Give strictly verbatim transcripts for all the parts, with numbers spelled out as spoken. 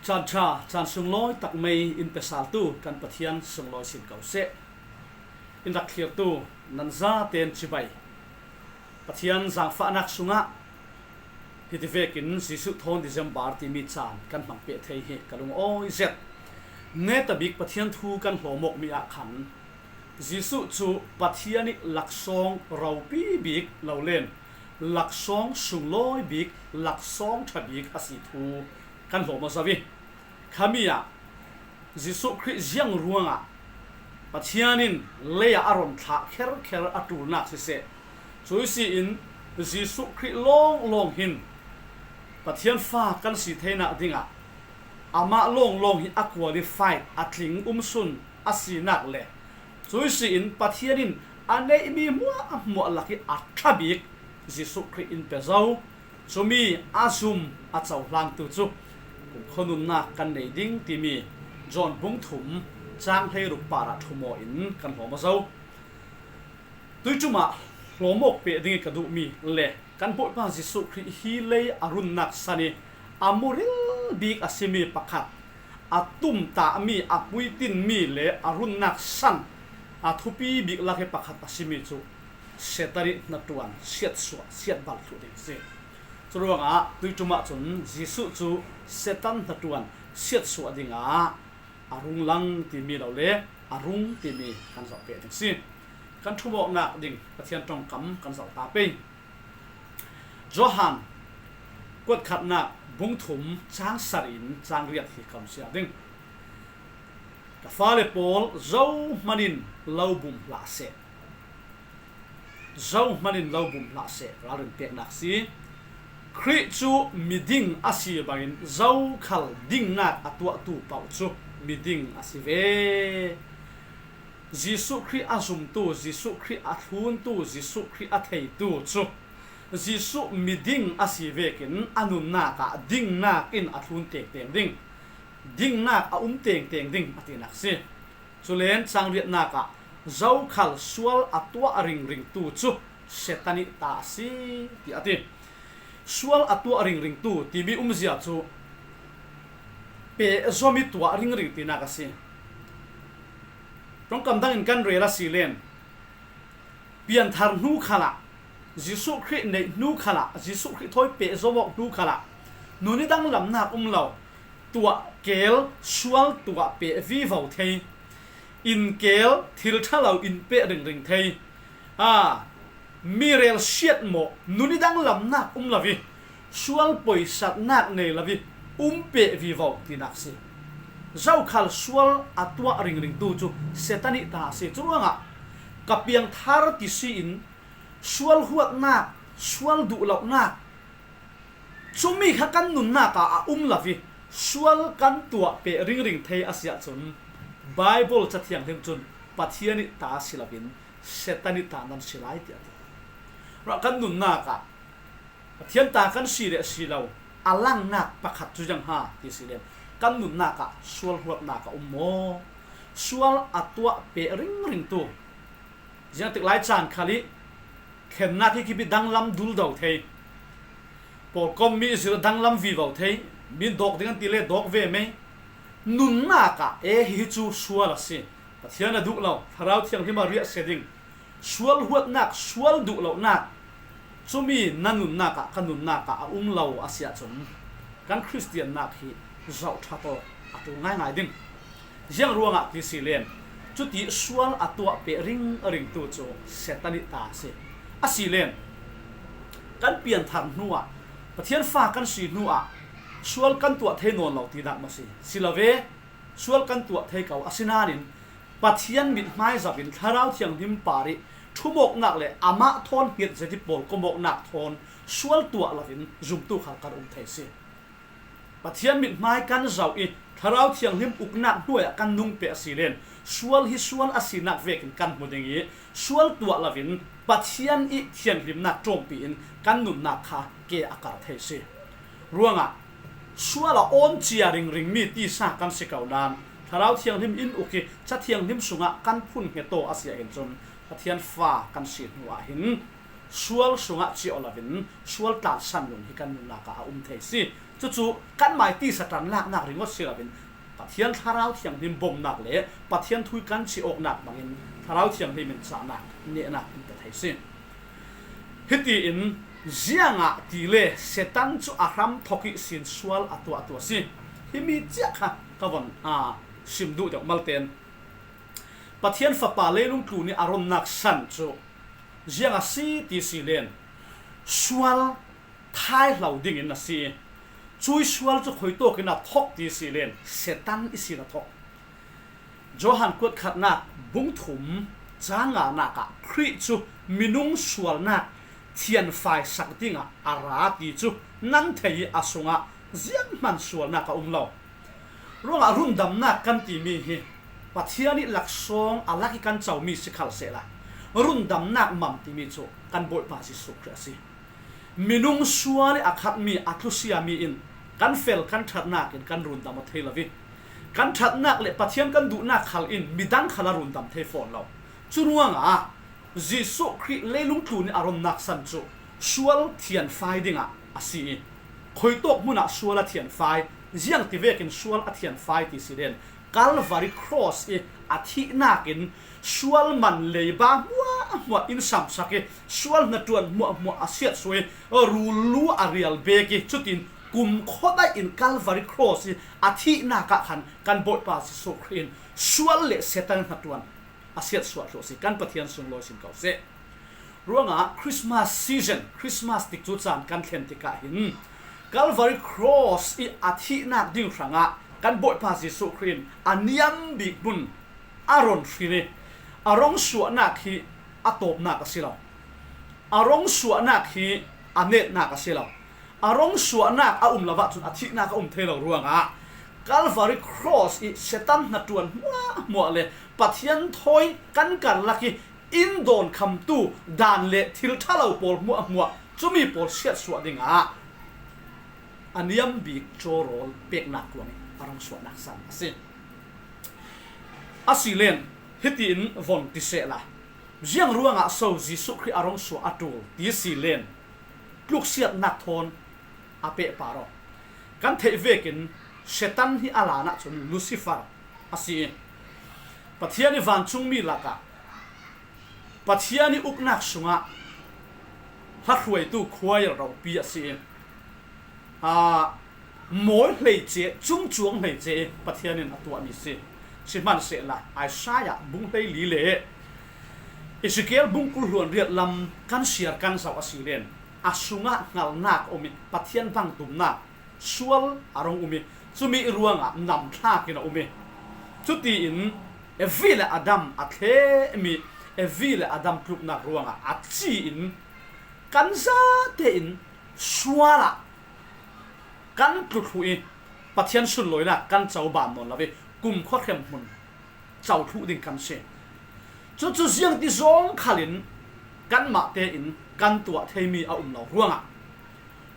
Caan ṭha, caan sunglawi tak mei in pesaltu kan Pathian sunglawi sin ko seh. In rak thlirtu nan zaten cibai. Pathian zaangfahnak sungah hiti vekin Jesuh thawn December timi caan kan hmang peh thei hi ka lungawi zet. Netabik Pathian thu kan hlawm awk mi ah khan Jesuh cu Pathian ih laksawng ropi bik lo len laksawng sunglawi bik, laksawng ṭha bik a si thu kan hlawm aw zo ih, khami ah Jesuh Khrih ziang ruangah Pathian in lei ah a ron thlah kherkher a ṭulnak siseh, cuih si in Jesuh Khrih lawnglawng hin Pathian fa kan si theinak dingah amah lawnglawng hi a qualified, a tling umsun a sinak le cuih si in Pathian in a neihmi hmuahhmuah lakih a ṭha bik Jesuh Khrih in pe zo. Cumi a zum a cohlangtu cu kumkhua nunnak kan nei ding timi John bung thum cang hleiruk parah ṭhum aw in kan hlawm aw zo. Tuiṭum ah hlawm awk peh ding ih ka duhmi le kan Bawipa Jesuh Khrih hi lei a runnak san ih a muril bik a simi pakhat, a tumtahmi, a puitinmi le a runnak san a thupi bik lak ih pakhat a simi cu Satan ih hnaṭuan siatsuah, siatbal thluh ding a si. Curuangah tuiṭum ahcun Jesuh cu Satan hnaṭuan siatsuah dingah a rung lang timi lo le a rung timi kan zoh peh ding si. Kan ṭhum awknak ding Pathian ṭongkam kan zoh ta pei. Johan kuatkhatnak bung thum cang sarih in cang riat hi kan siar ding. Ka fale pawl, zohman in lo bum hlah seh. Zohman in lo bum hlah seh, ralrin peknak si. Khrih cu miding a si bangin zokhal dingnak a tuahtu paoh cu miding a si ve. Jesuh Khrih a zumtu, Jesuh Khrih a thluntu, Jesuh Khrih a theitu cu Jesuh miding a si vekin a nunnak ah dingnak in a thlun tengteng ding, dingnak a um tengteng ding a tinak si. Culen cang riatnak ah zokhal sual a tuah ringringtu cu Satan ih ta a si, tiah a ti. Sual a tuah ringringtu timi umzia cu pehzom ih tuah ringring tinak a si. Ṭongkam dangin kan rel a si len, pianthar hnu khalah, Jesuh Khrih neih hnu khalah, Jesuh Khrih thawi pehzom awk hnu khalah, nuni danglamnak um lo, tuah keel sual tuah peh vivo thei, inn keel thil ṭha lo in peh ringring thei, a, mi rel siatmawh, nuni danglamnak um lo ih sual poisatnak nei lo ih um peh vivo tinak si. Zokhal sual a tuah ringringtu cu Satan ih ta a si. Curuangah ka piangthar ti si in sual huatnak, sual duh lonak, cumi kha kan nunnak ah a um lo ih sual kan tuah peh ringring thei a si ahcun Baibal Ca Thianghlim cun Pathian ih ta si loin Satan ih ta nan si lai, tiah a ti. Ruah kan nunnak ah Pathian ta kan si le si lo a langnak pakhat cu ziang ha ti si le, kan nunnak ah sual huatnak a um maw? Sual a tuah peh ringringtu, ziangtik lai caan khal ih thlennak hi kip ih danglam duldo thei, pawlkom mi ih zir danglam vivo thei, mi dawk ding an ti le dawk ve mei. Nunnak ah e, hihi cu sual a si. Pathian a duh lo, Thlarau Thianghlim a riahsia ding, sual huatnak, sual duh lonak, cumi na nunnak ah, ka nunnak ah a um lo a si ahcun kan Khristiannak hi zoh ṭhat awk a ṭul ngaingai ding. Ziang ruangah ti si len, cuti sual a tuah peh ring a ringtu cu Satan ih ta a si. A si len, kan pianthar hnuah, Pathian fa kan si hnuah sual kan tuah thei nawn lo tinak maw si? Si lo ve, sual kan tuah thei ko. Asinain Pathian mithmai zoh in Thlarau Thianghlim par ih ṭhum awknak le amah thawn hngiat zet ih pawlkom awknak thawn sual tuah loin zumtu khal kan um thei si. Pathian mithmai kan zoh ih Thlarau Thianghlim uknak hnuai ah kan nung peh a si len, sual hi sual a sinak vekin kan hmu ding ih sual tuah loin Pathian ih thianghlimnak ṭawmpi in kan nunnak kha ke a kar thei si. Ruangah sual a awn cia ringringmi tisa kan si ko nain Thlarau Thianghlim in uk ih Ca Thianghlim sungah kan phun hnget aw a si ahhin cun Pathian fa kan si hnu ahhin sual sungah ciah loin sual tlansan nun hi kan nunnak ah a um thei si. Cucu kanmah i tisa tan laknak ringawt si loin Pathian Thlarau Thianghlim bomnak le Pathian thu i kan ciah awknak bangin Thlarau Thianghlim in cahnak nehnak in pe thei si. Hitiin ziangah tile Satan cu a hram thok ihsin sual a tuah tu a si. Himi ciah kha ka von a sim duh deuh malten. Pathian Fapa leilung tlun i a ronnak san cu ziang a si ti si len sual thaihlo dingin a si. Cui sual cu khuitawk in a thok ti si len Satan ihsin a thok. Johan kuatkhatnak bung thum cang nganak ah Khrih cu minung sualnak thianfai sak dingah a ra ti cu nan thei i a sungah zianghman sualnak a um lo. Ruangah rundamnak kan timi hi Pathian i laksawng a lak i kan comi si khal sehla, rundamnak mam timi cu kan Bawipa Jesuh Khrih a si. Minung sual i a khatmi, a tlusiami in kan fel kan ṭhatnak in kan rundam aw thei lo i, kan ṭhatnak le Pathian kan duhnak khal in midang khal a rundam thei fawn lo. Curuangah Jesuh Khrih leilung tlun i a ronnak san cu sual thianfai dingah a si i, khuitawk hmunah sual a thianfai, ziangti vekin sual a thianfai ti si len Calvary Cross i a thihnak in sual man leiba hmuahhmuah in samsak i, sual hnaṭuan hmuahhmuah a siatsuah i, rullu a rial bek i, cutin kumkhua daih in Calvary Cross i a thihnak ah khan kan Bawipa Jesuh Khrih in sual le Satan hnaṭuan a siatsuah thluh a si. Kan Pathian sunglawi sin ko seh. Ruangah Christmas season, Christmas tikcu caan kan thlen tikah hin Calvary Cross i a thihnak ding hrangah kan Bawipa Jesuh Khrih in a niam bik hmun a ron hrin i, a rong suahnak hi a tawpnak a si lo. A rong suahnak hi a netnak a si lo. A rong suahnak a um lo ahcun a thihnak a um thei lo ruangah Calvary Cross i Satan hnaṭuan hmuahhmuah le Pathian thawi kan karlak i in dawnkhamtu dan le thil ṭha lo pawl hmuahhmuah, cumi pawl siatsuah dingah a niam bik cawrawl peknak kuang i a rong suahnak san a si. A si len hitiin von ti sehla, ziang ruangah so Jesuh Khrih a rong suah a ṭul ti si len tluksiatnak thawn a pehpar aw. Kan theih vekin Satan hi a lan ahcun Lucifer a si i, Pathian i vancungmi lakah Pathian i uknak sungah hla hruaitu khuair ropi a si i, aa, mawi hleice, cungcuang hleice i Pathian in a tuahmi si. Sihmanhsehla Isaiah bung hleili le Ezekiel bung kul hluan riat lam kan siar kan zoh a si len a sungah hngalnak a um i Pathian bang tumnak sual a rong um i, cumi ruangah namthlak in a um i, cutiin Evi le Adam a thlehmi, Evi le Adam tluknak ruangah a ci in kan zate in sual ah kan tlu thluh i Pathian sunlawinak kan coban nawn lo i kumkhua hremhmun co thluh ding kan si. Cucu ziangti zawng khalin kanmah tein kan tuah theimi a um lo ruangah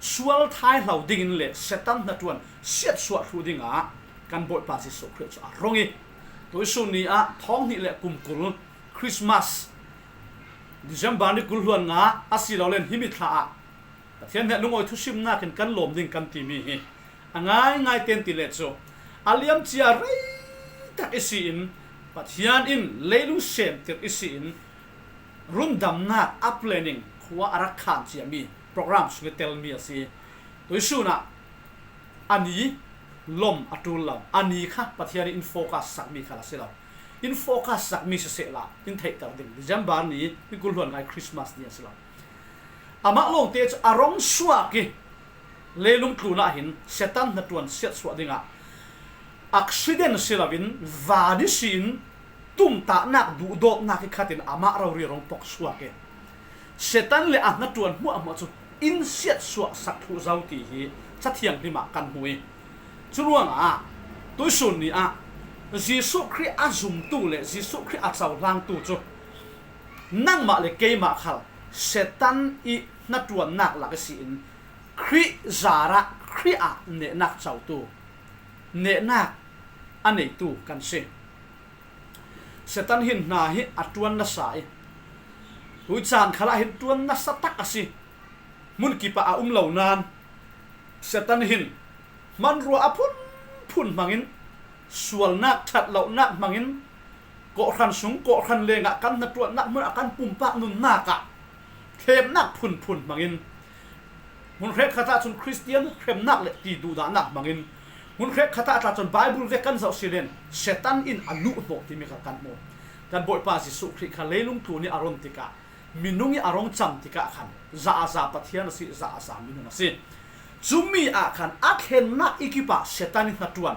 sual thaihlo dingin le Satan hnaṭuan siatsuah thluh dingah kan Bawipa Jesuh Khrih cu a rong i, tuisun ni ah thawng hnih le kum kul Christmas, December ni kul hluan nga a si lo len himi thla ah Pathian hnen lungawi thusimnak in kan lawm ding kan timi hi a ngaingai ten ti le cu a liamcia rei tak i si in Pathian in leilung semtir i si in rundamnak a planning khua a rak khan ciami program sung i telmi a si. Tuisun ah a ni lom a ṭul lo, a ni kha Pathian in focus sakmi khal a si lo. In focus sakmi sisehla in theihter ding December ni, ni kul hluan ngai Christmas ni a si lo. Amah lawngte cu a rong suak i leilung tlun ah hin Satan hnaṭuan siatsuah dingah accident si loin van ihsin tumtahnak duhdawtnak i khatin amah rori a rong pok suak i Satan le a hnaṭuan hmuahhmuah cu in siatsuah sak thluh zo ti hi Cathiang hlim ah kan hmu i, curuangah tuisun ni ah Jesuh Khrih a zumtu le Jesuh Khrih a cohlangtu cu nangmah le keimah khal Satan i hnaṭuannak lak i si in Khrih zarah Khrih ah nehnak cotu, nehnak a neitu kan si. Satan hin hna hi a ṭuan nasa i Tui caan khalah hin ṭuan nasa tak a si. Hmun kipah a um lo nain Satan hin hmanrua a phunphun hmangin, sualnak ṭhat lonak hmangin, kawhhran sung kawhhran lengah kan hnaṭuannak hmun a kan pumpak nunnak ah thlemnak phunphun hmangin, hmun hrekkhat ah cun Khristian hremnak le ti duhdahnak hmangin, hmun hrekkhat ah tla cun Baibal vek kan zoh si len Satan in a luhhnawh timi kha kan hmu. Kan Bawipa Jesuh Khrih kha leilung tlun ih a ron tikah, minung ih a rung cam tikah khan za a za Pathian a si, za a za minung a si. Cumi ah khan a thlennak ih kipah Satan ih hnaṭuan,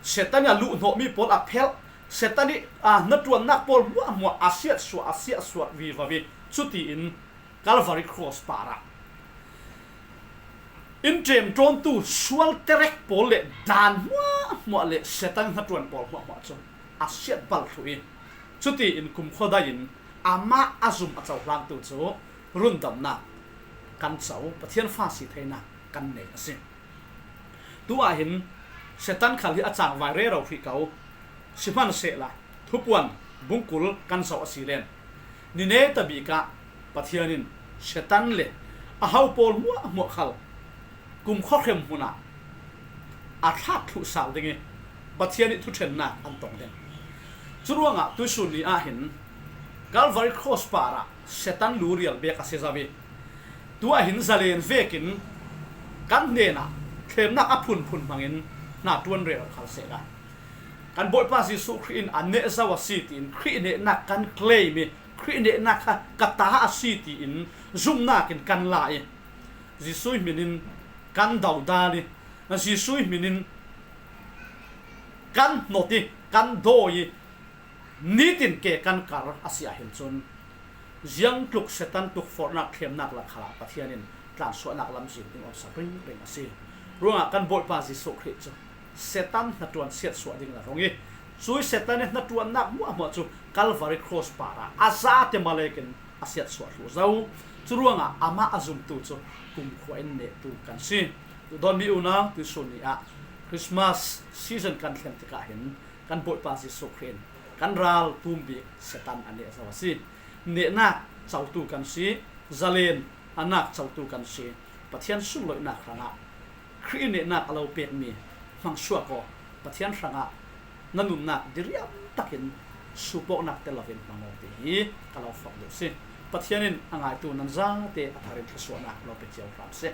Satan ih a luhhnawhmi pawl a phelh, Satan ih, aa, hnaṭuannak pawl hmuahhmuah a siatsuah, a siatsuat vivo ih, cutiin Calvary Cross parah in ṭemṭawntu sual terek pawl le dan hmuahhmuah le Satan hnaṭuan pawl hmuahhmuah cu a siatbal thluh ih, cutiin kumkhua dai in amah a zum a cohlangtu cu rundamnak kan co, Pathian fa si theinak kan nei a si. Tu ah hin Satan khal hi a cangvai rero hrih ko. Sihmanhsehla, Thupuan bungkul kan zoh a si len, Nineveh bik ah Pathian in Satan le a ho pawl hmuahhmuah khal kumkhua hremhmun ah a thlak thluh sal ding ih Pathian ih thuṭhennak an tong ding. Curuangah tuihsun ni ah hin Calvary Cross parah Satan lu rial bek a si zo ih, tu ah hin zalen vekin kan hnenah thlemnak a phunphun hmangin hna ṭuan rero khal sehla, kan Bawipa Jesuh Khrih in a neh zo a si tiin Khrih nehnak kan claim ih, Khrih nehnak kha ka ta a si tiin zumnak in kan la ih, Jesuh hmin in kan dodal ih, Jesuh hmin in kan hnawt ih, kan dawi ih, nitin ke kan kar a si ahhin cun, ziangtluk Satan tukforhnak thlemnak lak khalah Pathian in tlansuahnak lamzin ding awmsak ringring a si. Ruangah kan Bawipa Jesuh Khrih cu Satan hnaṭuan siatsuah ding in a rung ih, cui Satan ih hnaṭuannak hmuahhmuah cu Calvary Cross parah a zate malekin a siatsuah thluh zo. Curuangah amah a zumtu cu kumkhua in nehtu kan si. Duhdawtmi unau, tuihsun ni ah Christmas season kan thlen tikah hin kan Bawipa Jesuh Khrih in kan ral tum bik Satan a neh zo a si. Nehnak cotu kan si, zalen a nak cotu kan si. Pathian sunlawihnak hrangah Khrih ih nehnak a lo pekmi hmang suak aw, Pathian hrangah na nunnak diriam takin suupawknak tel loin hmang aw ti hi ka lo fak duh si. Pathian in a ngaitu nan zate a thar in thluasuahnak lo pe cio hram seh.